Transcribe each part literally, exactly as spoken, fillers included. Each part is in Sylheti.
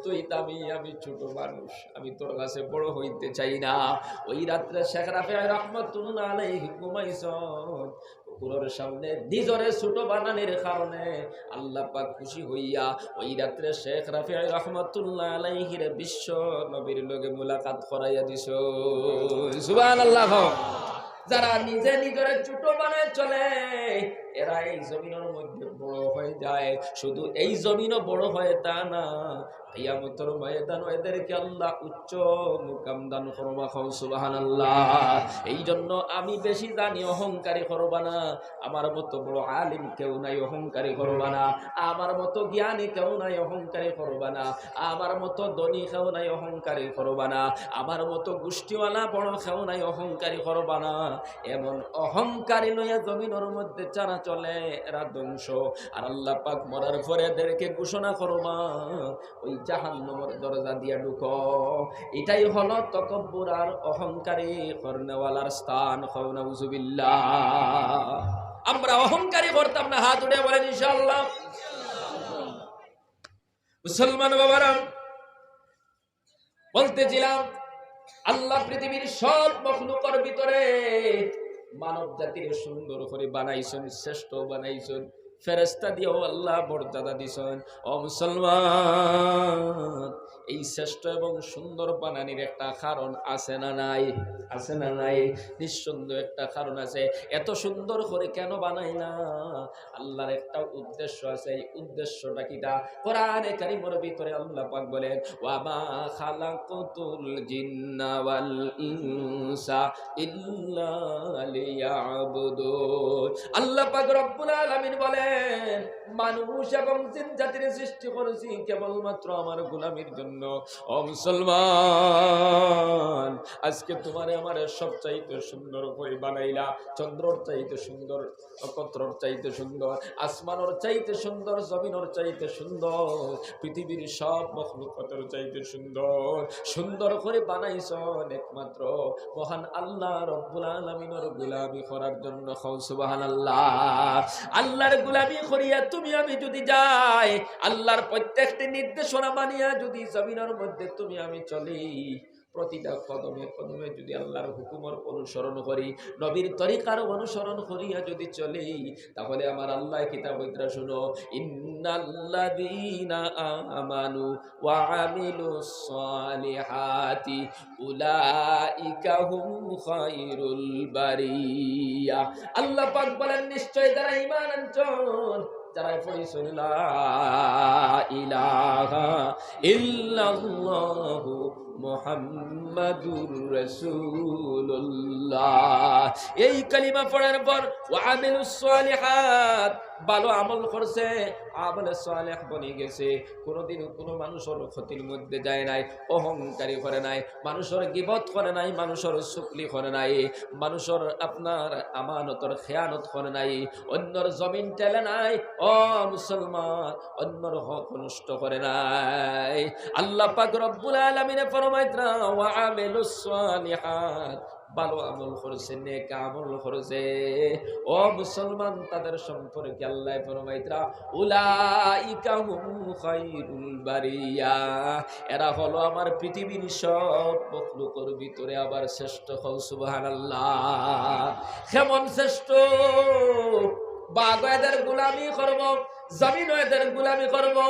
তুই দামি, আমি ছোট মানুষ, আমি তোর কাছে বড় হইতে চাই না।" ওই রাত্রে শেখ রাফি রহমতুল্লাহ আলাইহি ঘুমাইছইন, পুকুরর সামনে নিজরে ছোট বানানির কারণে আল্লাহ পাক খুশি হইয়া ওই রাত্রে শেখ রাফি রহমতুল্লাহ আলাইহিরে বিশ্ব নবীর লগে মুলাকাত করাইয়া দিছো। সুবহানাল্লাহ। যারা নিজে নিজরে ছোট বানায় চলে, এরা এই জমিনর মধ্যে বড় হয়ে যায়। শুধু এই জমিনও বড় হয় তা না, কিয়ামতর ময়দানও এদেরকে আল্লাহ উচ্চ মুকাম দান করবা। কও সুবহানাল্লাহ। এই জন্য আমি বেশি জানি, অহংকারী করবা না। আমার মতো বড় আলিম কেউ নাই, অহংকারী করবা না। আমার মতো জ্ঞানী কেউ নাই, অহংকারী করবা না। আমার মতো ধনী কেউ নাই, অহংকারী করবা না। আমার মতো গোষ্ঠীওয়ালা বড় কেউ নাই, অহংকারী করবা না। এমন অহংকারী লইয়া জমিনর মধ্যে যারা চলে, এরা ধ্বংস। আর আল্লাহ পাক মরার পরে এদেরকে ঘোষণা করবা, ওই জাহান্নামর দরজা দিয়া ঢুকো। এটাই হলো তকব্বুর আর অহংকারী করনেওয়ালার স্থান। কও নাউজুবিল্লাহ। আমরা অহংকারী করতাম না, হাত উঠে বলেন ইনশাআল্লাহ। মুসলমান বাবারা, বলতেছিলাম, আল্লাহ পৃথিবীর সব মখলুকর ভিতরে মানব জাতিরে সুন্দর করে বানাইছইন, শ্রেষ্ঠ বানাইছইন, ফেরেশতা দিয়াও আল্লাহ মর্যাদা দিছইন। ও মুসলমান, এই শ্রেষ্ঠ এবং সুন্দর বানানির একটা কারণ আছে না নাই? আছে না নাই? নিঃসন্দেহ একটা কারণ আছে। এত সুন্দর করে কেন বানাইলা? আল্লাহর একটা উদ্দেশ্য আছে। এই উদ্দেশ্যটা কিতা? কোরআনে কারীমর ভিতরে আল্লাহ পাক বলেন, "ওয়া মা খালাকতুল জিন্না ওয়াল ইনসা ইল্লা লিয়াবুদুন।" আল্লাহ পাক রব্বুল আলামিন বলেন, "মানুষ এবং জিন জাতির সৃষ্টি করেছি কেবলমাত্র আমার গোলামির জন্য।" ও মুসলমান, আজকে তোমারে আমারে সবচাইতে সুন্দর করে বানাইলা, চন্দ্রর চাইতে সুন্দর, নক্ষত্রর চাইতে সুন্দর, আসমানর চাইতে সুন্দর, জমিনর চাইতে সুন্দর, পৃথিবীর সব মখলুকাতর চাইতে সুন্দর, সুন্দর করে বানাইছইন একমাত্র মহান আল্লাহ রব্বুল আলামিনর গোলামি করার জন্য। কও সুবহানাল্লাহ। আল্লাহর গোলামি করিয়া তুমি আমি যদি যাই, আল্লাহর প্রত্যেকটি নির্দেশনা মানিয়া যদি জমিনর মধ্যে তুমি আমি চলি, প্রতিটা কদমে কদমে যদি আল্লাহর হুকুমর অনুসরণ করি, নবীর তরিকার অনুসরণ করিয়া যদি চলি, তাহলে আমার আল্লাহ কিতা কইতরা শুনো, "ইন্নাল্লাযীনা আমানু ওয়া আমিলুস সালিহাতি উলাইকা হুম খায়রুল বারিয়া।" আল্লাহ পাক বলেন, "নিশ্চয় যারা ঈমান আনছইন, যারা পড়ছইন লা ইলাহা ইল্লাল্লাহু মুহাম্মাদুর রাসূলুল্লাহ।" এই কালিমা পড়ার পর ওয়া আমিলুস সালিহাত, ভালো আমল করছে, আমলে সালেহ বনি গেছে, কোনোদিন কোনো মানুষর ক্ষতির মধ্যে যায় নাই, অহংকারী করে নাই, মানুষর গিবত করে নাই, মানুষর চুগলি করে নাই, মানুষর আপনার আমানতর খেয়ানত করে নাই, অন্যর জমিন টেলে নাই, ও মুসলমান, অন্যর হক নষ্ট করে নাই। আল্লাহ পাক রব্বুল আলামিনে ফরমাইতরা, "ওয়া আমিলুস সালিহাত", ভালো আমল করছে, নেক আমল করছে। ও মুসলমান, তাদের সম্পর্কে আল্লাহ ফরমাইতরা, "উলাইকা হুম খায়রুল বারিয়া", এরা হলো আমার পৃথিবীর সব মখলুকর ভিতরে আবার শ্রেষ্ঠ। কও সুবহানাল্লাহ। কেমন শ্রেষ্ঠ? বাঘ এদের গোলামি করব, জমিন এদের গোলামি করব,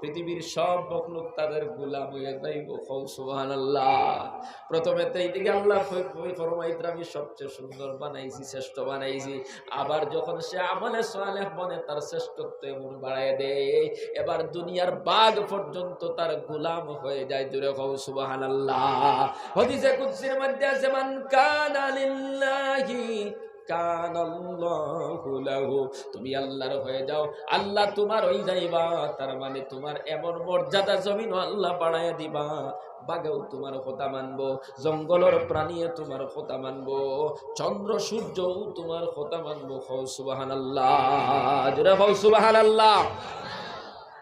পৃথিবীর সব মখলুক তাদের গোলাম হয়ে যাইব। কও সুবহানাল্লাহ। প্রথমে তো এইদিকে আল্লাহ ফ-, ফ-, ফরমাইতরা, "আমি সবচেয়ে সুন্দর বানাইছি, শ্রেষ্ঠ বানাইছি।" আবার যখন সে আমলে সালেহ বনে, তার শ্রেষ্ঠত্ব এমন বাড়ায় দেয়, এবার দুনিয়ার বাঘ পর্যন্ত তার গোলাম হয়ে যায়। জোরে কও সুবহানাল্লাহ। হাদিসে কুদসির মধ্যে আছে, "মান কানা লিল্লাহি কানাল্লাহু লাহু।" তুমি আল্লাহর হয়ে যাও, আল্লাহ তোমার হয়ে যাইবা। তার মানে তোমার এমন মর্যাদা জমিনও আল্লাহ বাড়াইয়া দিবা। বাঘেও তোমার কথা মানবো, জঙ্গলর প্রাণীয়ে তোমার কথা মানবো, চন্দ্র সূর্যও তোমার কথা মানবো। কও সুবহানাল্লাহ, জোরে কও সুবহানাল্লাহ।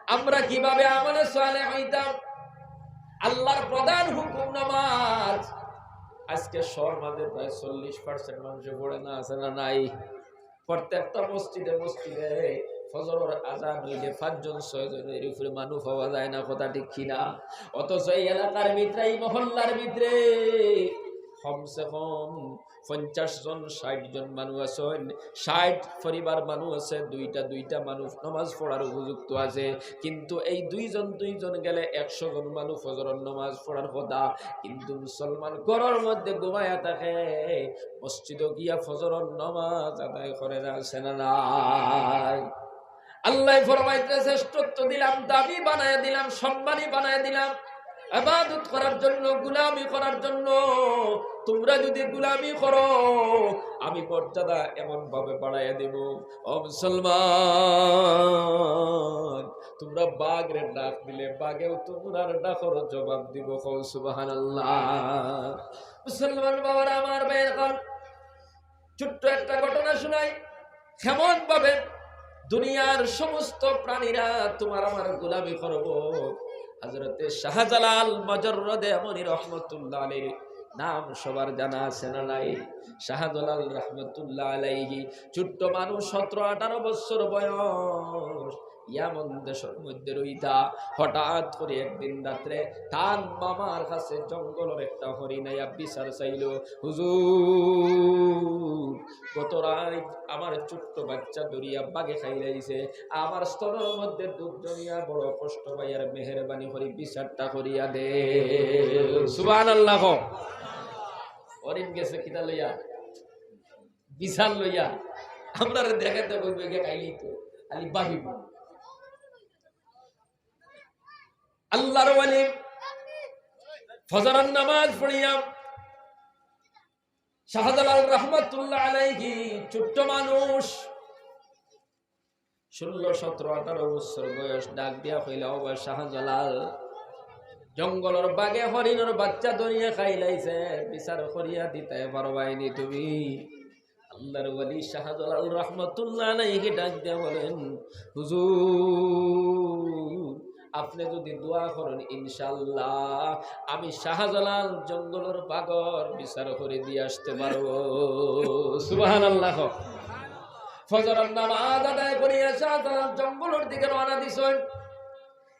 আমরা কিভাবে আমলে সালেহ হইতাম? আল্লাহর প্রধান হুকুম নামাজ। আজকে সমাজে প্রায় চল্লিশ পার্সেন্ট মানুষে পড়ে না, আছে না নাই? প্রত্যেকটা মসজিদে মসজিদে ফজরর আজান অইলে পাঁচজন ছয়জনের উপরে মানুষ পাওয়া যায় না, কথা ঠিক কিনা? অথচ এই এলাকার ভিতরে, এই মহল্লার ভিতরে কমসে কম পঞ্চাশ জন, ষাট জন মানুষ আছইন, ষাট পরিবার মানুষ আছে, দুইটা দুইটা মানুষ নামাজ পড়ার উপযুক্ত আছে। কিন্তু এই দুইজন দুইজন গেলে একশো জন মানুষ ফজরর নামাজ পড়ার কথা, কিন্তু মুসলমান ঘরর মধ্যে ঘুমাইয়া থাকে, মসজিদো গিয়া ফজরর নামাজ আদায় করে না, আছে না নাই? আল্লাহ ফরমাইতে, শ্রেষ্ঠত্ব দিলাম, দামি বানায় দিলাম, সম্মানী বানায় দিলাম, ইবাদত করার জন্য, গোলামি করার জন্য। তোমরা যদি গোলামি করো, আমি মর্যাদা এমন ভাবে বাড়াইয়া দেব। ও মুসলমান, তোমরা বাঘরে ডাক দিলে বাঘেও তোমরার ডাকর জবাব দিব। কও সুবহানাল্লাহ। মুসলমান বাবারা আমার, ভাই, এখন ছোট্ট একটা ঘটনা শুনাই, কেমন ভাবে দুনিয়ার সমস্ত প্রাণীরা তোমার আমার গোলামি করব। হযরতে শাহজালাল মুজাররদে ইয়ামনি রহমতুল্লাহ আলাইহির নাম সবার জানা আছে না নাই? শাহজালাল রহমতুল্লাহ আলাইহি, ছোট্ট মানুষ, সতেরো আঠারো বছর বয়স, ইয়ামন দেশর মধ্যে রইতা। হঠাৎ করে একদিন রাত্রে তার মামার কাছে জঙ্গলর একটা হরিণ আইয়া বিচার চাইল, "হুজুর, গত রাইত আমার ছোট্ট বাচ্চা ধরিয়া বাঘে খাইলাইছে, আমার স্তনর মধ্যে দুধ জমিয়া বড় কষ্ট পাইয়ার, মেহেরবানি করি বিচারটা করিয়া দে।" সুবহানাল্লাহ কও। হরিণ গেছে কিতা লইয়া? বিচার লইয়া। আমরারে দেখাইতে কইবে, "গে খাইলি তো, খালি বাহিব।" আল্লাহর ওলি ফজরের নামাজ পড়িয়া শাহজালাল রহমতুল্লাহ আলাইহি, ছোট্ট মানুষ, ষোলো, সতেরো, আঠারো বছর বয়স, ডাক দিয়া কইলা, "ও বা শাহজালাল, জঙ্গলর বাঘে হরিণর বাচ্চা ধরিয়া খাইলাইছে, বিচার করিয়া দিতায় পারবায়নি তুমি?" আল্লাহর ওলি শাহজালাল রহমতুল্লাহ আলাইহি ডাক দিয়া বলেন, "হুজুর, আপনি যদি দোয়া করেন, ইনশাআল্লাহ আমি শাহজালাল জঙ্গলর বাঘর বিচার করে দিয়ে আসতে পারবো।" সুবহানাল্লাহ। ফজরের নামাজ আদায় করিয়া শাহজালাল জঙ্গলর দিকে রওনা দিছইন,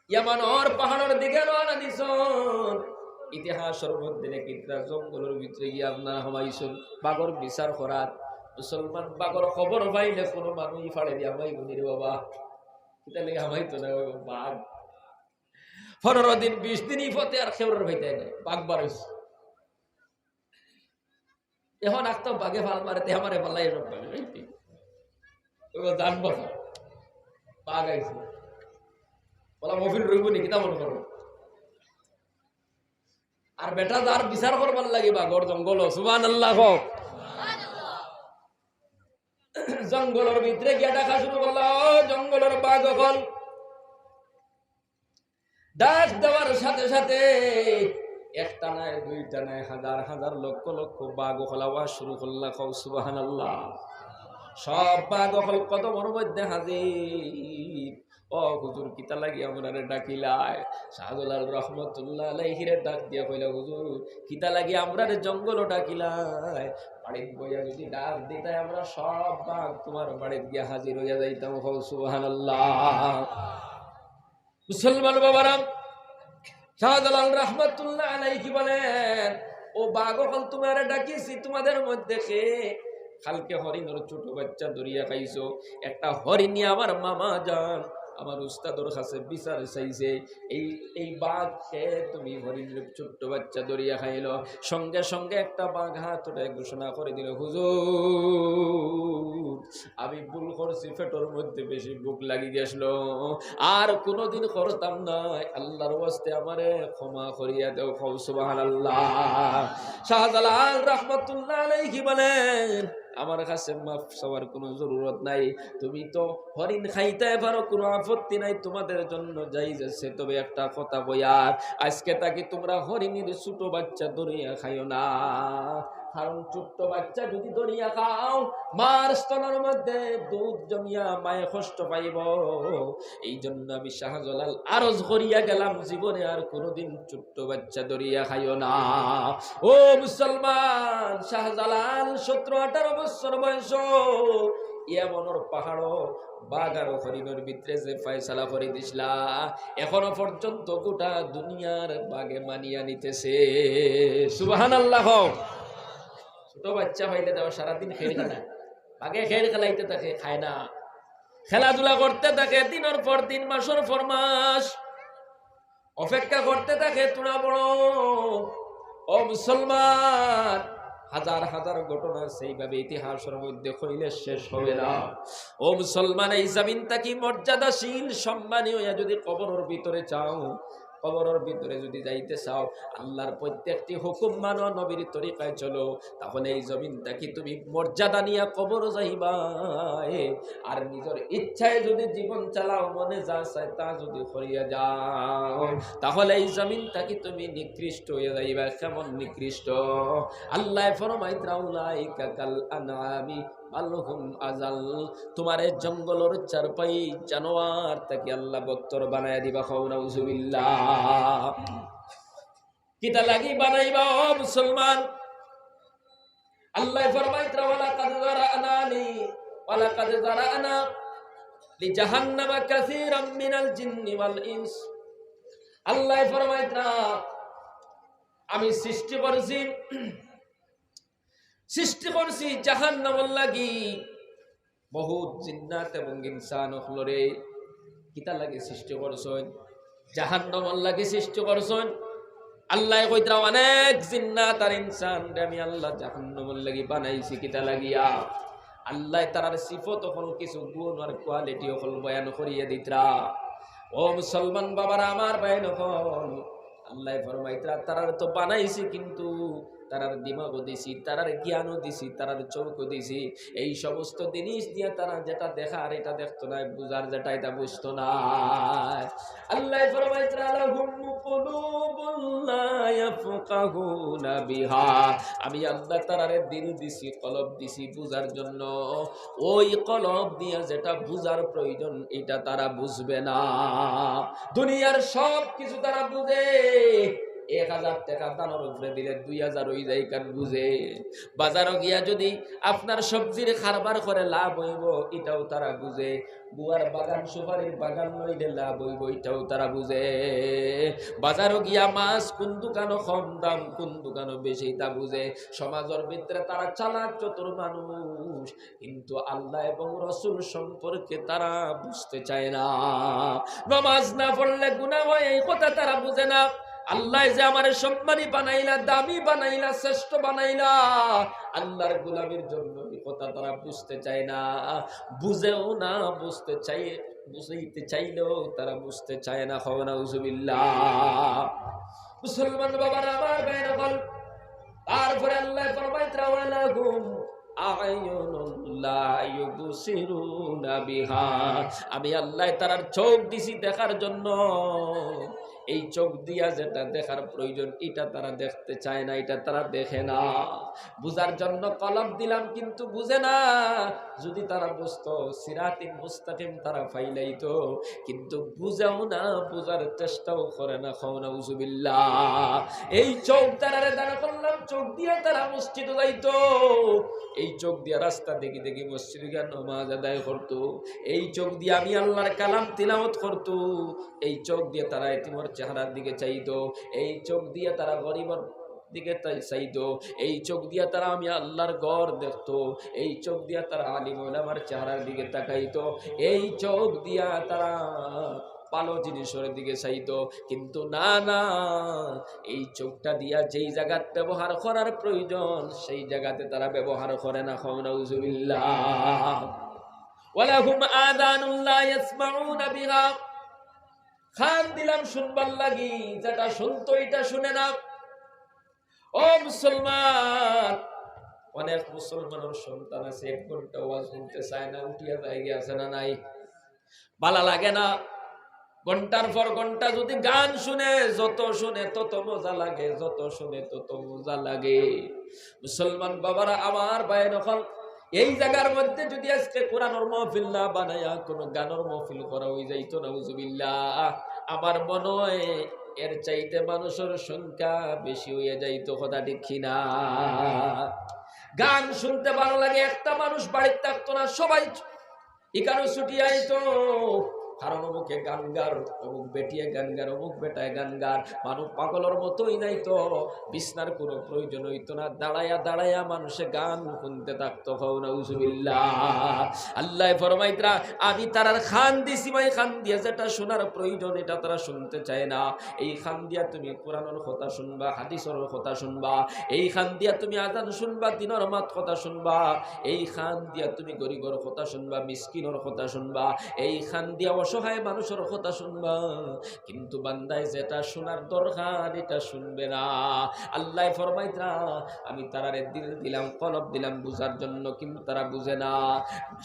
ইয়ামানর পাহাড়র দিকে রওনা দিছইন। ইতিহাসর মধ্যে লেখে, তারা জঙ্গলর ভিতরে গিয়া আপনারা হামাইছইন, বাঘর বিচার করার। মুসলমান বাঘর খবর পাইলে কোনো মানুষ ফাড়ে দিয়া হামাইবো নি রে বাবা, কিতা লাগি হামাইতো না ওই বাঘ। পনেরো দিন, বিশ দিন ই পথে আর কেউর পাইতায় নায়, বাঘ বার অইছে। এখন আখতা বাঘে ফাল মারে, তে আমারে ফালাই সব বাঘে, right? ওই জান বাঘ, বাঘ আইছে। বলা মহফিল রইব নি, কিতা মনে করো? আর বেটা যার বিচার করবার লাগি বাঘর জঙ্গল, সুবহানাল্লাহ কও। জঙ্গলর ভিতরে গিয়া ডাকা শুরু করলা, "ও জঙ্গলর বাঘ অকল।" ডাক দেওয়ার সাথে সাথে একটা নায়, দুইটা নায়, হাজার হাজার, লক্ষ লক্ষ বাঘ অকল আওয়াজ শুরু করলা, কও সুবহানাল্লাহ। সব বাঘ অকল কদমর মধ্যে হাজির। "ও হুজুর, কিতা লাগি আমরারে ডাকিলায়?" শাহজালাল রহমতুল্লাহ আলাইহিরে ডাক দিয়া কইলা, "হুজুর, কিতা লাগি আমরারে জঙ্গলো ডাকিলায়? বাড়িত বইয়া যদি ডাক দিতায়, আমরা সব বাঘ তোমার বাড়িত গিয়া হাজির হইয়া যাইতাম।" কও সুবহানাল্লাহ। মুসলমান বাবারা, শাহজালাল রহমতুল্লাহ আলাইহি বলেন, "ও বাঘ অকল, তোমারে ডাকিছি, তোমাদের মধ্যে কে কালকে হরিণর ছোট বাচ্চা ধরিয়া খাইছো?" একটা হরিণী আমার মামা যান, আমার উস্তাদর কাছে বিচার চাইছে, এই, এই বাঘ কে তুমি হরিণর ছোট্ট বাচ্চা ধরিয়া খাইলো। সঙ্গে সঙ্গে একটা বাঘ হাত উঠায় ঘোষণা করে দিল, "হুজুর, আমি ভুল করছি, পেটর মধ্যে বেশি ভুক লাগি গেছিল, আর কোনোদিন করতাম না, আল্লাহর ওয়াস্তে আমারে ক্ষমা করিয়া দেও।" কও সুবহানাল্লাহ। শাহজালাল রহমতুল্লাহ আলাইহি বলেন, "আমার কাছে মাফ চাওয়ার কোনো জরুরত নাই, তুমি তো হরিণ খাইতে পারো, কোনো আপত্তি নাই, তোমাদের জন্য জায়েজ আছে, তবে একটা কথা কইয়ার, আজকে থাকি তোমরা হরিণীর ছোট বাচ্চা ধরিয়া খাইও না।" কারণ ছোট্ট বাচ্চা যদি ধরিয়া খাও, মার স্তনর মধ্যে দুধ জমিয়া মায়ে কষ্ট পাইব। এই জন্য আমি শাহজালাল আরজ করিয়া গেলাম, জীবনে আর কোনোদিন ছোট্ট বাচ্চা ধরিয়া খাইও না। ও মুসলমান, শাহজালাল সতেরো আঠারো বছর বয়স, ইয়ামনর পাহাড়ো বাঘ আর হরিণর ভিতরে যে ফয়সালা করি দিছলা, এখনো পর্যন্ত গোটা দুনিয়ার বাঘে মানিয়া নিতেছে। সুবহানাল্লাহ কও। ছোট বাচ্চা পাইলে দেখো সারাদিন খেল খেলায়, বাঘে খেল খেলাইতে থাকে, খায় না, খেলাধুলা করতে থাকে দিনর পর দিন, মাসর পর মাস। অপেক্ষা করতে থাকে তোরা বড়। ও মুসলমান, হাজার হাজার ঘটনা আছে এইভাবে ইতিহাসর মধ্যে, কইলে শেষ হবে না। ও মুসলমান, এই জমিন থাকি মর্যাদাশীল সম্মানী হইয়া যদি কবরর ভিতরে চাও, কবরর ভিতরে যদি যাইতে চাও, আল্লাহর প্রত্যেকটি হুকুম মানো, নবীর তরিকায় চলো, তাহলে এই জমিন থাকি তুমি মর্যাদা নিয়া কবর যাইবায়। আর নিজর ইচ্ছায় যদি জীবন চালাও, মনে যা চায় তা যদি করিয়া যাও, তাহলে এই জমিন থাকি তুমি নিকৃষ্ট হইয়া যাইবায়। কেমন নিকৃষ্ট? আল্লায় ফরমাইতরা, "উলাইকা কাল আনআমি বাল হুম আজাল।" তোমারে জঙ্গলর চারপাই জানোয়ার থাকি আল্লায় বত্তর বানাইয়া দিবা। কও নাউজুবিল্লাহ। কিতা লাগি বানাইবা, ও মুসলমান? আল্লায় ফরমাইতরা, "ওয়ালাকাদ যারানা লি, ওয়ালাকাদ যারানা লি জাহান্নামা কাসীরাম মিনাল জিন্নি ওয়াল ইনস।" আল্লায় ফরমাইতরা, "আমি সৃষ্টি করছি, সৃষ্টি করছি জাহান্নামর লাগি বহুত জিন্নাত এবং ইনসান অকলরে।" কিতা লাগি সৃষ্টি করছইন? জাহান্নামর লাগি সৃষ্টি করছইন। আল্লায় কইতরা, "অনেক জিন্নাত আর ইনসানরে আমি আল্লায় জাহান্নামর লাগি বানাইছি।" কিতা লাগিয়া? আল্লায় তারার সিফত অকল, কিছু গুণ আর quality অকল বয়ান করিয়া দিতরা। ও মুসলমান বাবারা, আমার ভাই অকল, আল্লায় ফরমাইতরা, "তারার তো বানাইছি, কিন্তু তারার দিমাগও দিছি, তারার জ্ঞানও দিছি, তারার চোখও দিছি। এই সমস্ত জিনিস দিয়া তারা যেটা দেখার, এটা দেখতো না, বুঝার যেটা, এটা বুঝতো না।" আল্লায় ফরমাইতরা, "লাহুম কুলুবুন লা ইয়াফকাহুনা বিহা।" আমি আল্লায় তারারে দিল দিছি, কলব দিছি বুঝার জন্য। ওই কলব দিয়া যেটা বুঝার প্রয়োজন, এটা তারা বুঝবে না। দুনিয়ার সব কিছু তারা বুঝে, এক হাজার টেকা দানর উপরে দিলে দুই হাজার অই যায়, কান বুঝে। বাজারো গিয়া যদি আপনার সবজির কারবার করে লাভ অইবো, ইটাও তারা বুঝে। গুয়ার বাগান, সুপারির বাগান লইলে লাভ অইবো, ইটাও তারা বুঝে। বাজারো গিয়া মাছ কুন দোকানো কম দাম, কুন দোকানো বেশি, ইটা বুঝে। সমাজর ভিতরে তারা চালাক চতুর মানুষ, কিন্তু আল্লাহ এবং রসুল সম্পর্কে তারা বুঝতে চায় না। নমাজ না পড়লে গুনাহ হয়, এই কথা তারা বুঝে না। আল্লায় যে আমারে সম্মানী বানাইলা, দামি বানাইলা, শ্রেষ্ঠ বানাইলা, আল্লাহর গোলামির জন্য, এই কথা তারা বুঝতে চায় না, বুঝেও না, বুঝতে চাই, বুঝাইতে চাইলেও তারা বুঝতে চায় না। কও নাউজুবিল্লাহ। মুসলমান বাবারা আমার, ভাইরা অকল, তারপরে আল্লায় ফরমাইতরা, "ওয়ালাহুম আ'ইউনুন লা ইউবসিরুনা বিহা।" আমি আল্লায় তারার চোখ দিছি দেখার জন্য। এই চোখ দিয়া যেটা দেখার প্রয়োজন, এটা তারা দেখতে চায় না, এটা তারা দেখে না। বুঝার জন্য কলব দিলাম, কিন্তু বুঝে না। যদি তারা বুঝতো, সিরাতে মুস্তাকিম তারা পাইলাইতো, কিন্তু বুঝেও না, বুঝার চেষ্টাও করে না। কও নাউজুবিল্লাহ। এই চোখ তারারে দান করলাম, চোখ দিয়া তারা মসজিদো যাইতো, এই চোখ দিয়া রাস্তা দেখি দেখি মসজিদো গিয়া নমাজ আদায় করতো, এই চোখ দিয়া আমি আল্লাহর কালাম তিলাওয়াত করতো, এই চোখ দিয়া তারা এতিমর চেহারার দিকে চাইতো, এই চোখ দিয়া তারা গরিবর দিকে তাই চাইতো, এই চোখ দিয়া তারা আমি আল্লাহর ঘর দেখতো, এই চোখ দিয়া তারা আলিম ওলামার চেহারার দিকে তাকাইতো, এই চোখ দিয়া তারা ভালো জিনিসর দিকে চাইতো। কিন্তু না, না, এই চোখটা দিয়া যেই জাগাত ব্যবহার করার প্রয়োজন, সেই জাগাতে তারা ব্যবহার করে না। কও নাউজুবিল্লাহ। ওয়ালাহুম আযানুন লা ইয়াসমাউনা বিহা। কান দিলাম শুনবার লাগি, যেটা শুনতো এটা শুনে না। ও মুসলমান, অনেক মুসলমানর সন্তান আছে, এক ঘন্টা ওয়াজ শুনতে চায় না, উঠিয়া যায় গিয়া, আছে না নাই? ভালা লাগে না? ঘন্টার পর ঘন্টা যদি গান শুনে, যত শুনে তত মজা লাগে, যত শুনে তত মজা লাগে। মুসলমান বাবারা আমার, ভাইরা অকল, এই জাগার মধ্যে যদি আজকে কোরআনর মাহফিল না বানাইয়া কোনো গানর মাহফিল করা অই যাইতো, নাউজুবিল্লাহ, আমার মনে হয় এর চাইতে মানুষর সংখ্যা বেশি অইয়া যাইতো। কথা ঠিক কি না? গান শুনতে ভালো লাগে। একটা মানুষ বাড়িত থাকতো না, সবাই ইখানো ছুটি আইতো, কারণ অমুকে গান গার, অমুক বেটিয়ে গান গার, অমুক বেটায় গান গার। মানুষ পাগলর মতো অইযাইতো, বিছনার কোনো প্রয়োজন অইতো না। দাঁড়াইয়া দাঁড়াইয়া মানুষে গান শুনতে থাকতো। কও নাউজুবিল্লাহ। আল্লায় ফরমাইতরা, আমি তারার কান দিছি, মাই কান দিয়া যেটা শোনার প্রয়োজন, এটা তারা শুনতে চায় না। এই কান দিয়া তুমি কোরআনর কথা শুনবা, হাদিসর কথা শুনবা, এই কান দিয়া তুমি আজান শুনবা, দিনর মাত কথা শুনবা, এই কান দিয়া তুমি গরিবর কথা শুনবা, মিসকিনর কথা শুনবা, এই কান দিয়া অসহায় মানুষর কথা শুনবা। কিন্তু বান্দায় যেটা শোনার দরকার, এটা শুনবে না। আল্লায় ফরমাইতরা, আমি তারারে দিল দিলাম, কলব দিলাম বুঝার জন্য, কিন্তু তারা বুঝে না।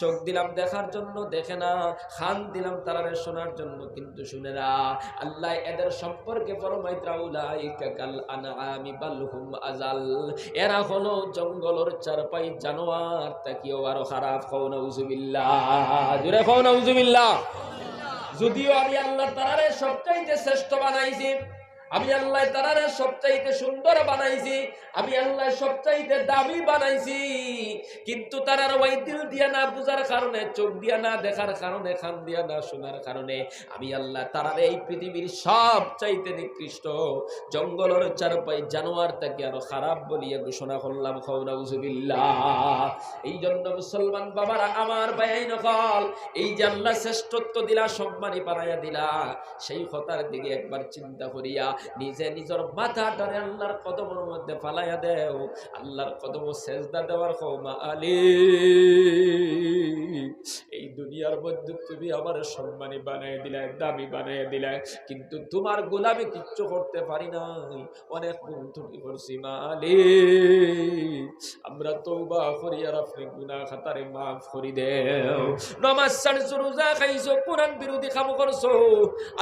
চোখ দিলাম দেখার জন্য, দেখে না। কান দিলাম তারারে শোনার জন্য, কিন্তু শুনে না। আল্লায় এদের সম্পর্কে ফরমাইতরা, উলাইকা কাল আনআমি বাল হুম আজাল। এরা হলো জঙ্গলর চারপাই জানোয়ার থাকিও আরো খারাপ। কও নাউজুবিল্লাহ। জোরে কও নাউজুবিল্লাহ। যদিও আমি আল্লাহ তারারে সবচাইতে শ্রেষ্ঠ বানাইছি, আমি আল্লাহ তারারে সবচাইতে সুন্দর বানাইছি, আমি আল্লাহ সবচাইতে দামি বানাইছি, কিন্তু তারার ওই দিল দিয়া না বুঝার কারণে, চোখ দিয়া না দেখার কারণে, কান দিয়া না শোনার কারণে আমি আল্লাহ তারারে এই পৃথিবীর সবচাইতে নিকৃষ্ট জঙ্গলর চারপাই জানোয়ার থাকি আরো খারাপ বলিয়া ঘোষণা করলাম। কও নাউজুবিল্লাহ। এই জন্য মুসলমান বাবারা, আমার ভাইয়াইন অকল, এই যে আল্লাহ শ্রেষ্ঠত্ব দিলা, সম্মানী বানাইয়া দিলা, সেই কথার দিকে একবার চিন্তা করিয়া নিজে নিজর মাথাটারে আল্লাহর কদমর মধ্যে ফালাইয়া দেও। আল্লাহর কদমো সেজদা দেওয়ার। কও মালিক, এই দুনিয়ার মধ্যে তুমি আমারে সম্মানী বানাইয়া দিলায়, দামি বানাইয়া দিলায়, কিন্তু তোমার গোলামি কিচ্ছু করতে পারি নাই, অনেক ভুল ত্রুটি করছি মালিক। আমরা তওবা করি আর আপনি গুনাহ খাতারে মাফ করি দেও। নামাজ ছাড়ছো, রোজা খাইছো, কোরআন বিরোধী কাম করছো,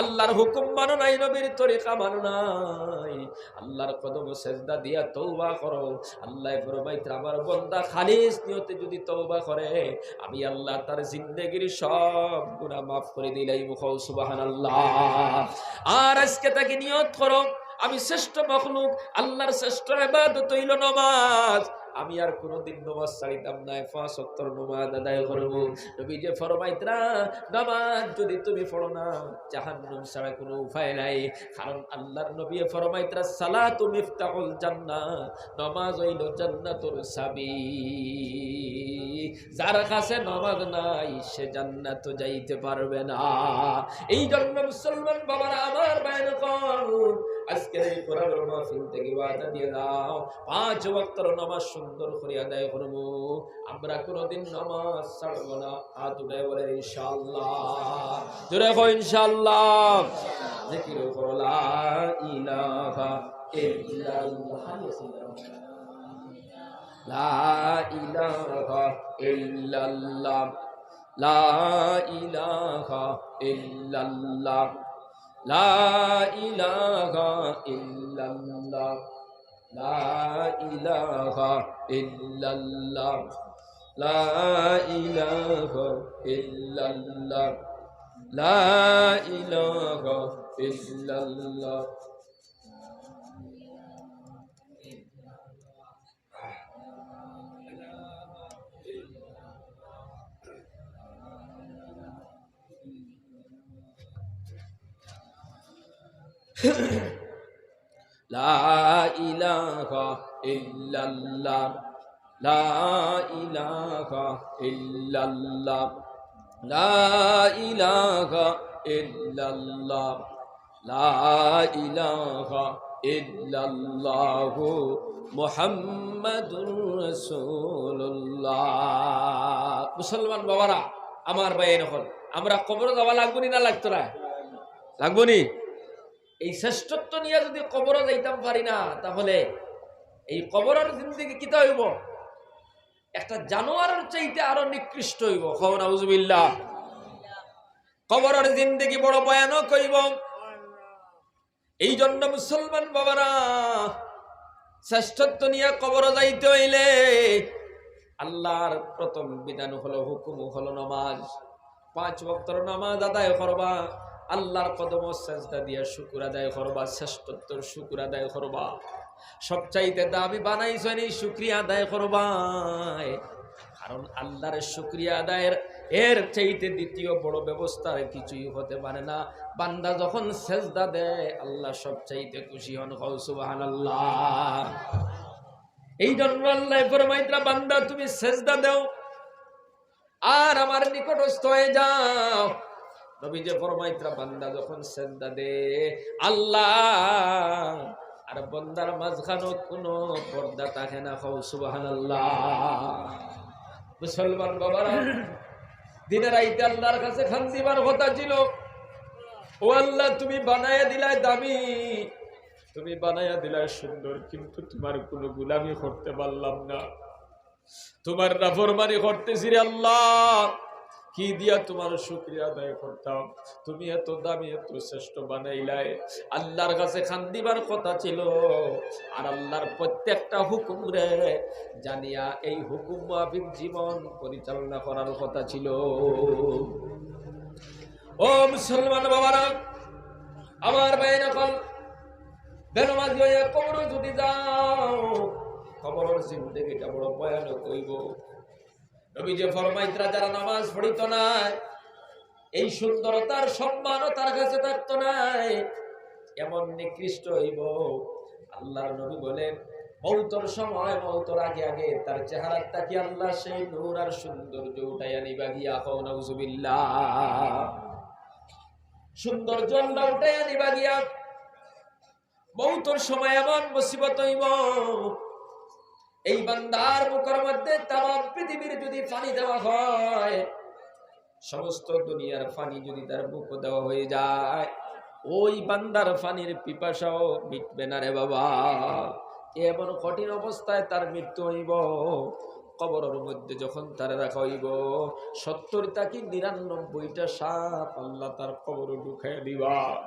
আল্লাহর হুকুম মানো নাই, নবীর তরিকা মানো নাই, আল্লাহর কদমো সেজদা দিয়া তওবা করো। আল্লায় ফরমাইতরা, আমার বন্দা খালিস নিয়তে যদি তওবা করে, আমি আল্লাহ তার জিন্দেগির সব গুনাহ মাফ করি দিলাইমু। কও সুবহানাল্লাহ। আর আজকে থাকি নিয়ত করো, আমি শ্রেষ্ঠ মখলুক, আল্লাহর শ্রেষ্ঠ ইবাদত অইলো নামাজ। আমি আর কোনোদিন নামাজ ছাড়িতাম নায়, পাঁচ ওয়াক্তর নামাজ আদায় করমু। নবীজি ফরমাইতরা, নামাজ যদি তুমি পড়ো না, জাহান্নাম ছাড়া কোনো উপায় নাই। কারণ আল্লাহর নবী ফরমাইতরা, সালাতু মিফতাহুল জান্নাহ, নামাজ অইলো জান্নাতর চাবি। যার কাছে নামাজ নাই, সে জান্নাতো যাইতে পারবে না। এই জন্য মুসলমান বাবারা, আমার ভাইয়াইন অকল, আজকের এই কোরআনর মাহফিল থাকি ওয়াদা দিয়া যাও, পাঁচ ওয়াক্তর নামাজ সুন্দর করি আদায় করমু। আমরা কোনোদিন নামাজ ছাড়বো না। হাত উঠাই বলেন ইনশাআল্লাহ। জোরে কও ইনশাআল্লাহ। জিকির করো লা ইলাহা ইল্লাল্লাহ। লা ইলাহা ইল্লাল্লাহ। লা ইলাহা ইল্লাল্লাহ। লা ইলাহা ইল্লাল্লাহ। লা ইলাহা ইল্লাল্লাহ। লা ইলাহা ইল্লাল্লাহ। লা ইলাহা ইল্লাল্লাহ। لا إله إلا الله. لا إله إلا الله. لا إله إلا الله. لا إله إلا الله محمد رسول الله. মুসলমান বাবারা, আমার ভাইয়াইন অকল, আমরা কবরো যাওয়া লাগবো নি না লাগতো না? লাগবো নি? এই শ্রেষ্ঠত্ব নিয়া যদি কবরো যাইতাম পারি না, তাহলে এই কবরর জিন্দেগি কিতা অইবো? একটা জানোয়ারর চাইতে আরো নিকৃষ্ট অইবো। কও নাউজুবিল্লাহ। কবরর জিন্দেগি বড় ভয়ানক অইবো। এই জন্য মুসলমান বাবারা, শ্রেষ্ঠত্ব নিয়া কবরো যাইতে অইলে আল্লাহর প্রথম বিধান হলো, হুকুম হলো নামাজ। পাঁচ ওয়াক্তর নামাজ আদায় করবা, আল্লাহর কদমো সেজদা দিয়া শুকুর আদায় করবা, শ্রেষ্ঠত্বর শুকুর আদায় করবা। সবচাইতে দামি বানাইছইন এই শুকরিয়া আদায় করবায়। কারণ আল্লাহর শুকরিয়া আদায়ের এর চাইতে দ্বিতীয় বড় ব্যবস্থা আর কিছুই হতে পারে না। বান্দা যখন সেজদা দেয়, আল্লাহ সবচাইতে খুশি হন। কও সুবহানাল্লাহ। এই জন্য আল্লাহ ফরমাইতরা, "বান্দা, তুমি সেজদা দেও আর আমার নিকটস্থ হয়ে যাও।" নবীজি ফরমাইতরা, বান্দা যখন সেজদা দে, আল্লাহ আর বন্দার মাঝখানো কোনো পর্দা থাকে না। কও সুবহানাল্লাহ। মুসলমান বাবারা, দিনে রাইতে আল্লাহর কাছে কান্দিবার কথা ছিল, "ও আল্লাহ, তুমি বানাইয়া দিলায় দামি, তুমি বানাইয়া দিলায় সুন্দর, কিন্তু তোমার কোনো গোলামি করতে পারলাম না, তোমার নাফরমানি করতেছি রে আল্লাহ, কি দিয়া তোমার শুকরিয়া আদায় করতাম? তুমি এত দামি, এত শ্রেষ্ঠ বানাইলায়।" আল্লাহর কাছে কান্দিবার কথা ছিল, আর আল্লাহর প্রত্যেকটা হুকুমরে জানিয়া এই হুকুম মাফিক জীবন পরিচালনা করার কথা ছিল। ও মুসলমান বাবারা, আমার ভাইরা অকল, বেনমাজি হইয়া কবরো যদি যাও, কবরর জিন্দেগিটা বড় ভয়ানক হইব। নবীজি ফরমাইতরা, যারা নামাজ পড়িত নায়, এই সুন্দরতার সম্মানও তার কাছে থাকতো নায়, এমন নিকৃষ্ট হইব। আল্লাহর নবী বলেন, মৌতর সময়, মৌতর আগে আগে তার চেহারা থাকি আল্লাহ সেই নূর আর সৌন্দর্য উঠাইয়া নিবা গিয়া। কও নাউজুবিল্লাহ। সৌন্দর্য আল্লাহ উঠাইয়া নিবা গিয়া। মৌতর সময় এমন মুসিবত হইব, এই বান্দার মুখর মধ্যে তামাম পৃথিবীর যদি পানি দেওয়া হয়, সমস্ত দুনিয়ার পানি যদি তার মুখো দেওয়া হয়ে যায়, ওই বান্দার পানির পিপাসাও মিটবে না রে বাবা। এমন কঠিন অবস্থায় তার মৃত্যু হইব। কবরর মধ্যে যখন তারে রাখা হইব, সত্তর থাকি নিরানব্বইটা সাপ আল্লাহ তার কবরো ঢুকাইয়া দিবা।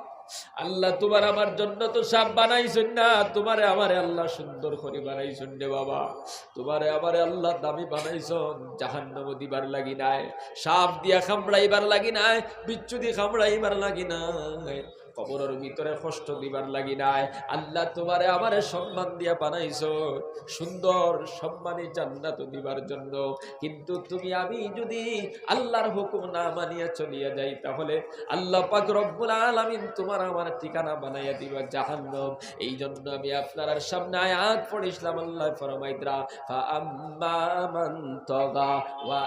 আল্লাহ, তোমার আমার জন্য তো সাপ বানাইছইন না, তোমারে আমারে আল্লাহ সুন্দর করি বানাইছইন রে বাবা। তোমারে আমারে আল্লাহ দামি বানাইছইন জাহান্নামো দিবার লাগি নায়, সাপ দিয়া কামড়াইবার লাগি নায়, বিচ্ছু দি কামড়াইবার লাগি নায়, কবরর ভিতরে কষ্ট দিবার লাগি নায়। আল্লাহ, তোমারে আমারে সম্মান দিয়া বানাইছো, সুন্দর সম্মানী জান্নাত দিবার জন্য। কিন্তু তুমি আমি যদি আল্লাহর হুকুম না মানিয়া চলিয়া যাই, তাহলে আল্লাহ পাক রব্বুল আলামিন তোমার আমার ঠিকানা বানাইয়া দিবা জাহান্নাম। এই জন্য আমি আপনারার সামনে আয়াত পড়ছিলাম, আল্লাহ ফরমাইতরা, "ফাআম্মা মান তাগা ওয়া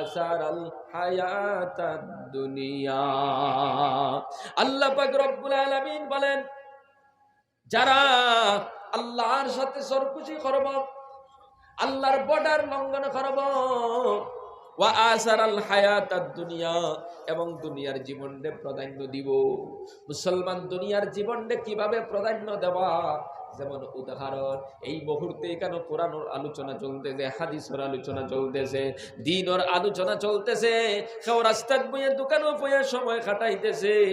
আসারাল হায়াতাদ দুনিয়া।" আল্লাহ পাক রব্বুল আলামিন বলেন, যারা আল্লাহর সাথে সরকুশি করব, আল্লাহর বর্ডার লঙ্ঘন করব, ওয়া আসারাল হায়াতাদ দুনিয়া, এবং দুনিয়ার জীবনরে প্রাধান্য দিব। মুসলমান দুনিয়ার জীবনরে কিভাবে প্রাধান্য দেবা? যেমন উদাহরণ, এই মুহূর্তে এখানে কোরআনর আলোচনা চলতেছে, হাদিসর আলোচনা চলতেছে, দ্বীনর আলোচনা চলতেছে, কেউ রাস্তাত বইয়া দোকানো বইয়া সময় কাটাইতেছে,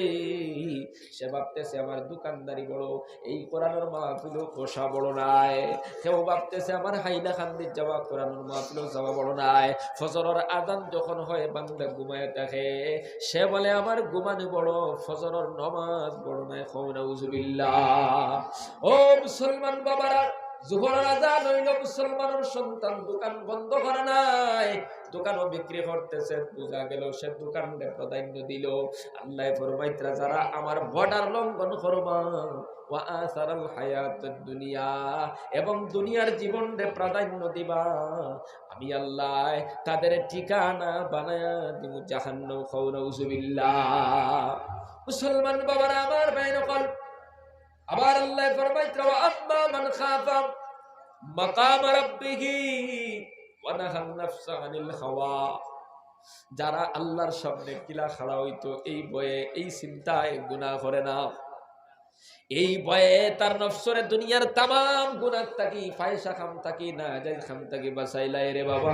সে ভাবতেছে আমার দোকানদারি বড়, এই কোরআনর মাহফিলো বসা বড় নায়। কেউ ভাবতেছে আমার হাইলাকান্দিত যাওয়া, কোরআনর মাহফিলো যাওয়া বড় নায়। ফজরর আজান যখন হয়, বান্দা ঘুমায় থাকে, সে বলে আমার ঘুমানি বড়, ফজরর নমাজ বড় নায়। কও নাউজুবিল্লাহ। ও মুসলমান বাবারা, জোহরর আজান হইল, মুসলমানর সন্তান দোকান বন্ধ করে নাই, দোকানও বিক্রি করতেছে, বুঝা গেল সে দোকানরে প্রাধান্য দিল। আল্লাহ ফরমাইতরা, যারা আমার বর্ডার লঙ্ঘন করবা, ওয়া আসারাল হায়াতাদ দুনিয়া, এবং দুনিয়ার জীবনরে প্রাধান্য দিবা, আমি আল্লাহ তাদের ঠিকানা বানায়া দিমু জাহান্নাম। কও নাউজুবিল্লাহ। মুসলমান বাবারা আমার, ভাইরা অকল, আবার আল্লাহ ফরমাইতরা, "ওয়া আম্মা মান খাফা মাকামা রাব্বিহি ওয়া নাহান নাফসা আনিল হাওয়া।" যারা আল্লাহর সামনে কিলা খাড়া হইতো, এই ভয়ে, এই চিন্তায় গুনাহ করে না, এই ভয়ে তার নফসরে দুনিয়ার তামাম গুনাহ থাকি, ফায়সা কাম থাকি, নাজায়েজ কাম থাকি বাঁচাইলায় রে বাবা।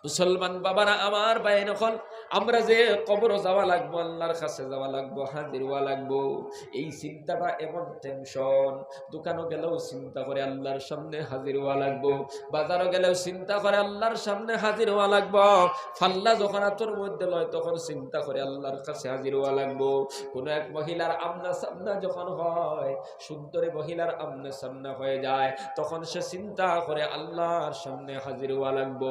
মুসলমান বাবারা আমার, ভাইরা অকল, আমরা যে কবরো যাওয়া লাগবো, আল্লাহর কাছে যাওয়া লাগবো, হাজির হওয়া লাগবো, এই চিন্তাটা এমন টেনশন। দোকানো গেলেও চিন্তা করে আল্লাহর সামনে হাজির হওয়া লাগবো, বাজারো গেলেও চিন্তা করে আল্লাহর সামনে হাজির হওয়া লাগবো, ফাল্লা যখন আতর মধ্যে লয় তখন চিন্তা করে আল্লাহর কাছে হাজির হওয়া লাগবো। কোনো এক মহিলার আমনা সামনা যখন হয়, সুন্দরী মহিলার আমনে সামনে হয়ে যায়, তখন সে চিন্তা করে আল্লাহর সামনে হাজির হওয়া লাগবো।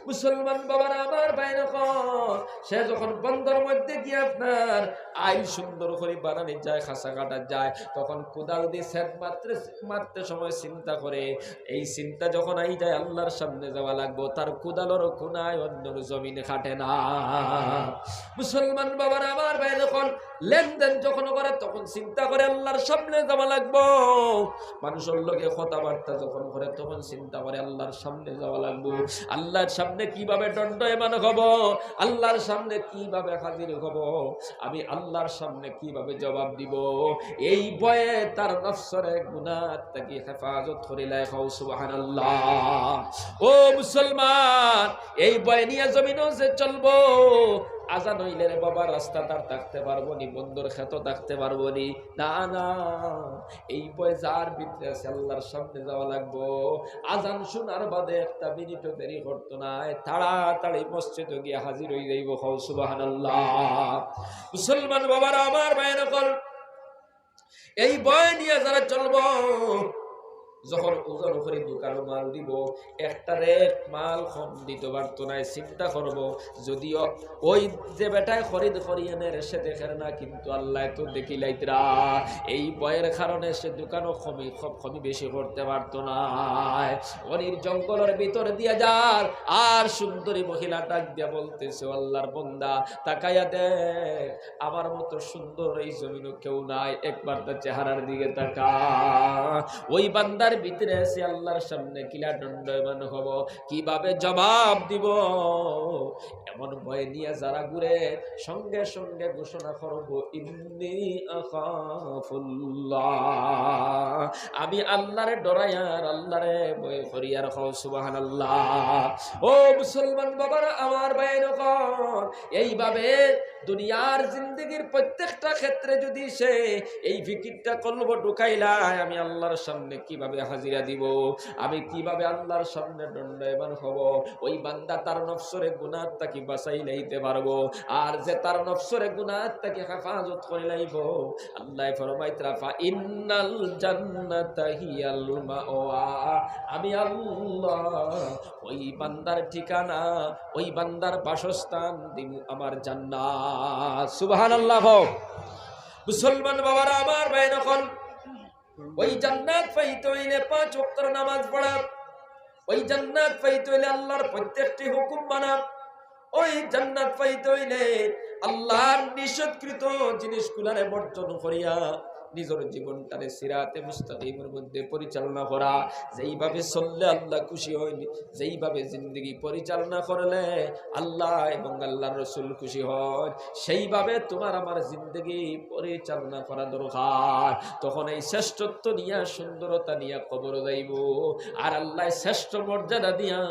মুসলমান বাবারা আমার, ভাইরা অকল, সে যখন বন্দর মধ্যে গিয়া আপনার আইল সুন্দর করে বানানি যায়, খাসা কাটা যায়, তখন কুদাল দি সেদ মারতে, মারতে সময় চিন্তা করে, এই চিন্তা যখন আই যায় আল্লাহর সামনে যাওয়া লাগবো, তার কুদালর কোনায় অন্যর জমিন খাটে না। মুসলমান বাবারা আমার, ভাইরা অকল, লেনদেন যখন করে তখন চিন্তা করে আল্লাহর সামনে যাওয়া লাগবো। মানুষের লগে কথাবার্তা যখন করে তখন চিন্তা করে আল্লাহর সামনে যাওয়া লাগবো। আল্লাহর সামনে কিভাবে দণ্ডায়মান হব, আল্লাহর সামনে কিভাবে হাজির হব, আমি আল্লাহর সামনে কিভাবে জবাব দিব, এই ভয়ে তার নফসরে গুনাহ থাকি হেফাজত করিলায়। কও সুবহানাল্লাহ। ও মুসলমান, এই ভয় নিয়া জমিনও যে চলবো, আজান হইলে রে বাবা রাস্তাত আর থাকতে পারবো নি, বন্দর খেতো থাকতে পারবো নি। না, না, এই ভয় যার ভিতরে আছে আল্লাহর সামনে যাওয়া লাগবো। আজান শোনার বাদে একটা মিনিটও দেরি করতো নায়, তাড়াতাড়ি মসজিদে গিয়া হাজির হয়ে যাইবো। কও সুবহানাল্লাহ। মুসলমান বাবারা আমার, ভাইরা অকল, এই ভয় নিয়ে যারা চলবো, যখন ওজন করি দোকানো মাল দিব, একটা রেট মাল কম দিতে পারতো নায়। চিন্তা করবো, যদিও ওই যে বেটায় খরিদ করি এনে সে দেখের না, কিন্তু আল্লায় তো দেখিলাইতরা। এই ভয়ের কারণে সে দোকানো কমি, কম, কমি বেশি করতে পারতো নায়। অনির জঙ্গলের ভিতর দিয়া যার, আর সুন্দরী মহিলা ডাক দিয়া বলতেছে, "ও আল্লাহর বন্দা, তাকাইয়া দেখ, আমার মতো সুন্দর এই জমিনও কেউ নাই, একবার তার চেহারার দিকে তাকা।" ওই বান্দার ভিতরে আছে আল্লাহর সামনে কিলা দণ্ডায়মান হব, কিভাবে জবাব দিব, এমন ভয় নিয়ে যারা ঘুরে, সঙ্গে সঙ্গে ঘোষণা করব, "ইন্নি আখাফুল্লাহ।" আমি আল্লাহরে ডরাই আর আল্লাহরে ভয় করি আর। কও সুবহানাল্লাহ। ও মুসলমান বাবারা আমার, ভাইরা অকল, এইভাবে দুনিয়ার জিন্দেগির প্রত্যেকটা ক্ষেত্রে যদি সে এই ফিকিরটা কলবো ঢুকাইলায়, আমি আল্লাহর সামনে কিভাবে হাজিরা দিব, আমি কিভাবে আল্লাহর সামনে দণ্ডায়মান হব, ওই বান্দা তার নফসরে গুনাহ থাকি বাঁচাই লাইতে পারবো। আর যে তার নফসরে গুনাহ থাকি হেফাজত করি লাইব, আল্লায় ফরমাইতরা, "ফা ইন্নাল জান্নাতা হিয়াল মাওয়া।" আমি আল্লাহ ওই বান্দার ঠিকানা, ওই বান্দার বাসস্থান দিমু আমার জান্নাত। সুবহানাল্লাহ। মুসলমান বাবারা আমার, ভাইরা অকল, ওই জান্নাত পাইতে হইলে পাঁচ ওয়াক্তর নামাজ পড়া, ওই জান্নাত পাইতে হইলে আল্লাহর প্রত্যেকটি হুকুম মানা, ওই জান্নাত পাইতে হইলে আল্লাহর নিষেধকৃত জিনিসগুলারে বর্জন করিয়া নিজের জীবনটারে সিরাতে মুস্তাকিমের মধ্যে পরিচালনা করা। যেইভাবে চললে আল্লাহ খুশি হইন, যেইভাবে জিন্দেগি পরিচালনা করলে আল্লাহ এবং আল্লাহর রসুল খুশি হন, সেইভাবে তোমার আমার জিন্দেগি পরিচালনা করা দরকার। তখন এই শ্রেষ্ঠত্ব নিয়া, সুন্দরতা নিয়া কবর যাইব। আর আল্লাহ শ্রেষ্ঠ মর্যাদা দিয়া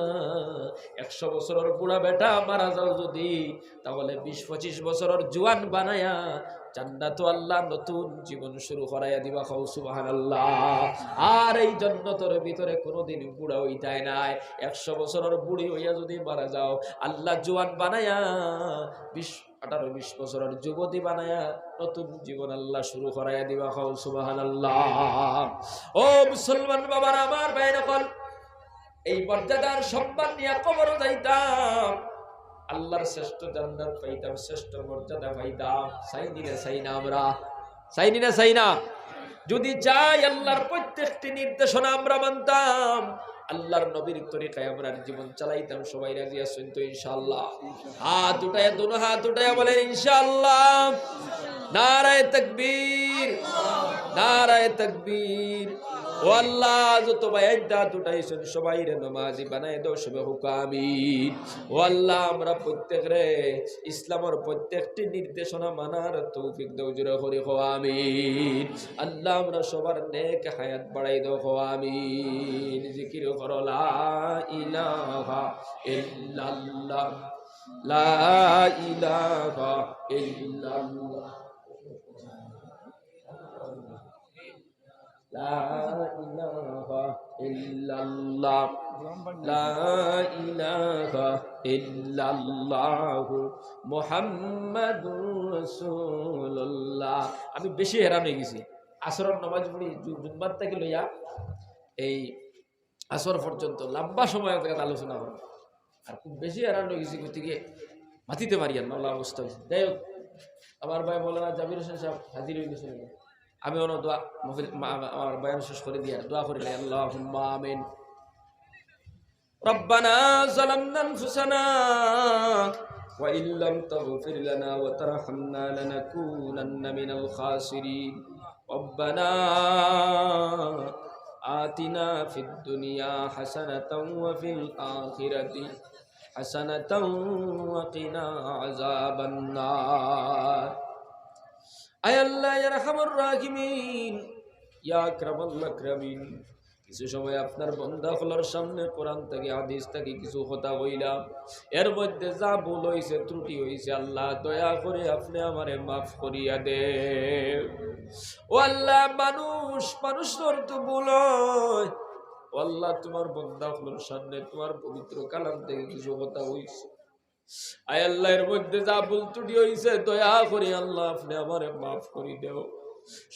একশো বছরের বুড়া বেটা মারা যাও যদি, তাহলে বিশ পঁচিশ বছরের জুয়ান বানায়া জান্নাতো আল্লাহ নতুন জীবন শুরু করাইয়া দিবা। কও সুবহানাল্লাহ। আর এই জন্নতর ভিতরে কোনোদিন বুড়া হইতায় নায়। একশো বছরের বুড়ি হইয়া যদি মারা যাও, আল্লাহ জুয়ান বানায়া বিশ, আঠারো বিশ বছরের যুবতী বানায়া নতুন জীবন আল্লাহ শুরু করাইয়া দিবা। কও সুবহানাল্লাহ। ও মুসলমান বাবারা আমার, ভাইরা অকল, এই মর্যাদার সম্মান নিয়া কবর যাইতাম, আল্লাহর শ্রেষ্ঠ জান্নাত পাইতাম, শ্রেষ্ঠ মর্যাদা পাইতাম। চাইনি না চাই না আমরা? চাইনি না চাই না? যদি চাই, আল্লাহর প্রত্যেকটি নির্দেশনা আমরা মানতাম, আল্লাহর নবীর তরিকায় আমরা জীবন চালাইতাম। সবাই রাজি আছেন তো ইনশাআল্লাহ? হাত উঠাইয়া, দুনো হাত উঠাইয়া বলেন ইনশাআল্লাহ। নারায়ে তাকবীর, নারায়ে তাকবীর। ও আল্লাহ, যত ভাই আইন হাত উঠাইছেন, সবাইরে নমাজি বানাই দাও, সবে হোক আমিন। ও আল্লাহ, আমরা প্রত্যেকরে ইসলামের প্রত্যেকটি নির্দেশনা মানার তৌফিক দাও, জোরে করি কও আমিন। আল্লাহ, আমরা সবার নেক হায়াত বাড়াই দাও, কও আমিন। জিকির করো, লা ইলাহা ইল্লাল্লাহ, লা ইলাহা ইল্লাল্লাহ। লা ইলাহা ইল্লাল্লাহ, লা ইলাহা ইল্লাল্লাহু মুহাম্মাদুর রাসূলুল্লাহ। আমি বেশি হেরান হয়ে গেছি। আসরর নামাজ পড়ি জু-, জুম্মার থাকি লইয়া এই আসর পর্যন্ত লম্বা সময় এক জাগাত আলোচনা করবো। আর খুব বেশি হেরান অই গেছি, গতিকে মাতিতে পারি আর না, অলা অবস্থা অইছে। যাই হোক, আমার ভাই মৌলানা জাবির হোসেন সাহেব হাজির অই গেছইন। আমি অনো দোয়া, মহফিল, মা-, আমার বয়ান শেষ করি দিয়া দোয়া করি লাই, আল্লাহুম্মা আমিন। ربنا ظلمنا أنفسنا وإن لم تغفر لنا وترحمنا لنكونن من الخاسرين. ربنا آتنا في الدنيا حسنة وفي الآخرة حسنة وقنا عذاب النار. আয় আল্লাহ, ইয়া আরহামার রাহিমিন, ইয়া আকরামাল আকরামিন, কিছু সময় আপনার বন্দা অকলর সামনে কোরআন থাকি, হাদিস থাকি কিছু কথা কইলাম, এর মধ্যে যা ভুল অইছে, ত্রুটি অইছে, আল্লাহ দয়া করি আপনে আমারে মাফ করিয়া দেও। ও আল্লাহ, মানুষ, মানুষর তো ভুল অয়। ও আল্লাহ, তুমার বন্দা অকলর সামনে তুমার পবিত্র কালাম থাকি কিছু কথা অইছে, আয় আল্লাহ, এর মধ্যে যা ভুল ত্রুটি অইছে, দয়া করি আল্লাহ আপনে আমারে মাফ করি দেও।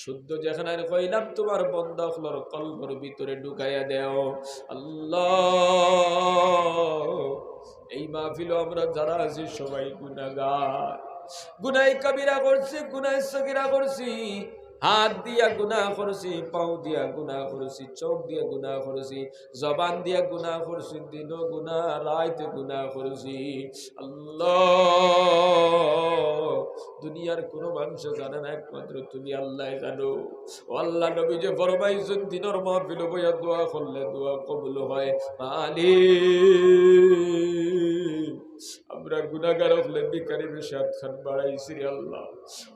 শুদ্ধ যেখানে কইলাম, তুমার বন্দা অকলর কলবর ভিতরে ঢুকাইয়া দেও। আল্লাহ, এই মাহফিলো আমরা যারা আছি সবাই গুনাগার। গুনায়ে কবিরা করছি, গুনায়ে সগিরা করছি, হাত দিয়া গুনা করছি, পাও দিয়া গুনা করছি, চোখ দিয়া গুনা করছি, জবান দিয়া গুনা করছি, দিনো গুনা, রাইতো গুনা করছি। আল্লাহ, দুনিয়ার কুনু মানষে জানে না, একমাত্র তুমি আল্লায় জানো। ও আল্লাহ, নবীজি ফরমাইছইন, দিনর মাহফিলো বইয়া দোয়া করলে দোয়া কবুল হয়। মালিক, আমরা গুনাগার অকলে ভিখারি বেশে আতখান বাড়াইছি রে আল্লাহ।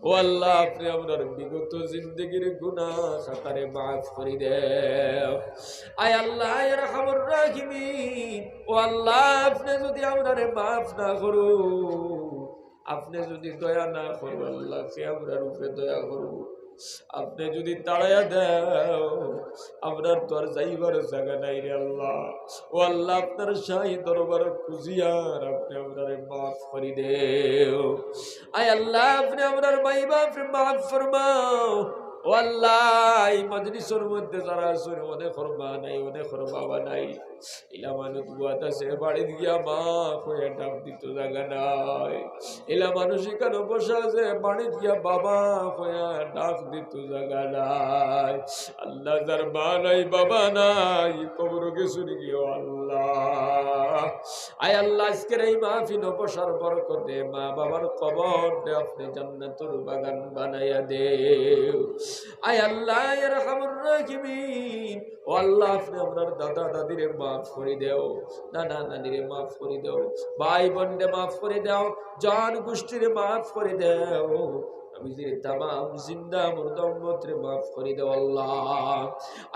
ও আল্লাহ, আপনে আমরার বিগত জিন্দেগির গুনা খাতারে মাফ করি দেও। আয় আল্লাহ, আয় আরহামার রাহিমিন, ও আল্লাহ, আপনে যুদি আমরারে মাফ না করো, আপনে যুদি দয়া না করো, আল্লাহ, কে আমরার উপরে দয়া করবো? আপনে যুদি তাড়াইয়া দেও, আমরার তো আর যাইবার জাগা নাই রে আল্লাহ। ও আল্লাহ, আপনার শাহী দরবার খুজিয়ার আপনে আমরারে মাফ করি দেও। আয় আল্লাহ, আপনে আমরার মাই বাপরে মাফ ফরমাও। ও আল্লাহ, এই মজলিসর মধ্যে যারা আছইন, অনেকর মা নাই, অনেকর বাবা নাই, ইলা মানুষ বওয়াত আছে, বাড়িত গিয়া মা কইয়া ডাক দিতো জাগা নাই। ইলা মানুষ ইখানো বসা আছে, বাড়িত গিয়া বাবা কইয়া ডাক দিতো জাগা নাই। আল্লাহ, যার মা নাই, বাবা নাই, কবরো গেছইন গি ও আল্লাহ। আয় আল্লাহ, আজকের এই মাহফিলো বসার বরকতে মা বাবার কবররে আপনে জান্নাতুর বাগান বানাইয়া দেও। আয় আল্লাহ, আয় আরহামার রাহিমিন, ও আল্লাহ, আপনে আমরার দাদা দাদিরে মাফ করি দেও, নানা নানিরে মাফ করি দেও, ভাই বোনরে মাফ করি দেও, জান গোষ্ঠীরে মাফ করি দেও। আমি যে তামাম জিন্দা মুর্দা উম্মতরে মাফ করি দেও আল্লাহ।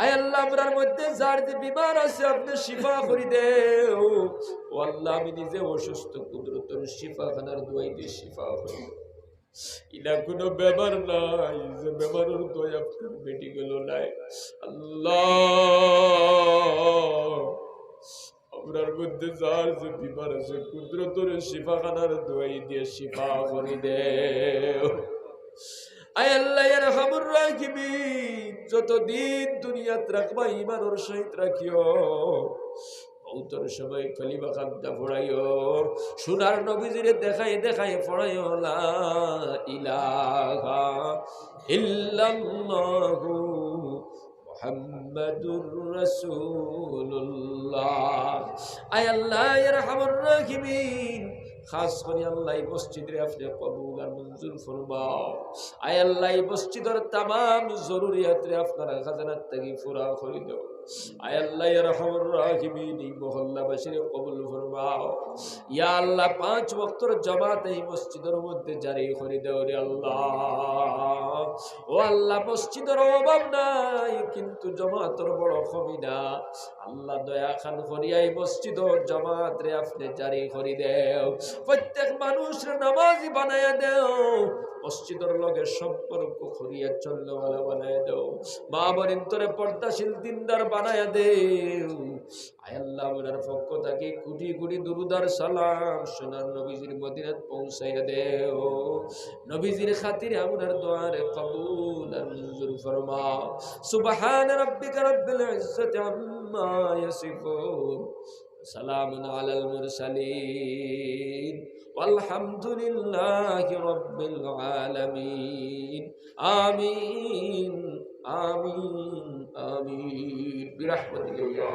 আয় আল্লাহ, আমরার মধ্যে যার যে বিমার আছে, আপনে শিফা করি দেও। ও আল্লাহ, আমি নিজে অসুস্থ, কুদরতর শিফাখানার দুয়াই দিয়া শিফা করি দেও। ইলা কুনু বেমার নাই যে বেমারর দোয়াই আপনার মেডিকেলো নাই। আল্লাহ, আমরার মধ্যে যার যে বিমার আছে, কুদরতর শিফাখানার দুয়াই দিয়া শিফা করি দেও। আয় আল্লাহ, ইয়া আরহামার রাহিমিন, যতদিন দুনিয়াত রাখবা, ইমানর সহিত রাখিও। মউতর সময় কলিমা খান্তা পড়াইও, সোনার নবীজিরে দেখাই দেখাই পড়াইও, লা ইলাহা ইল্লাল্লাহু মুহাম্মাদুর রাসূলুল্লাহ। আয় আল্লাহ, ইয়া আরহামার রাহিমিন, খাস করি আল্লাহ, এই মসজিদরে আপনে কবুল আর মঞ্জুর ফরমাও। আয় আল্লাহ, এই মসজিদর তামাম জরুরিয়াতরে আপনার খাজানার থাকি পুরা করি দেও। আয় আল্লাহ, ইয়া আরহামার রাহিমিন, এই মহল্লাবাসীরে কবুল ফরমাও। ইয়া আল্লাহ, পাঁচ ওয়াক্তর জামাত এই মসজিদর মধ্যে জারি করি দেও রে আল্লাহ। ও আল্লাহ, মসজিদর অভাব নাই, কিন্তু জামাতর বড় কমি না। আল্লাহ, দয়া খান করিয়া এই মসজিদর জামাতরে আপনে জারি করি দেও। প্রত্যেক মানুষরে নামাজি বানাইয়া দেও। মসজিদর লগে সম্পর্ক করিয়া চলনেওয়ালা বানাইয়া দেও। মা বোনতরে পর্দাশীল দিনদার বানাইয়া দেও। আয় আল্লাহ, আমরার পক্ষ থাকি কোটি কোটি দুরুদ আর সালাম সোনার নবীজির মদিনাত পৌঁছাইয়া দেও। নবীজির খাতিরে আমরার দোয়ারে কবুল আর মঞ্জুর ফরমাও। সুবহান রাব্বিকা রাব্বিল ইজ্জাতি আম্মা ইয়াসিফুন। সালামুন আলাল মুরসালিন। ওয়ালহামদুলিল্লাহি রাব্বিল আলামিন। আমিন, আমিন, আমিন। বিরাহমাতিকা ইয়া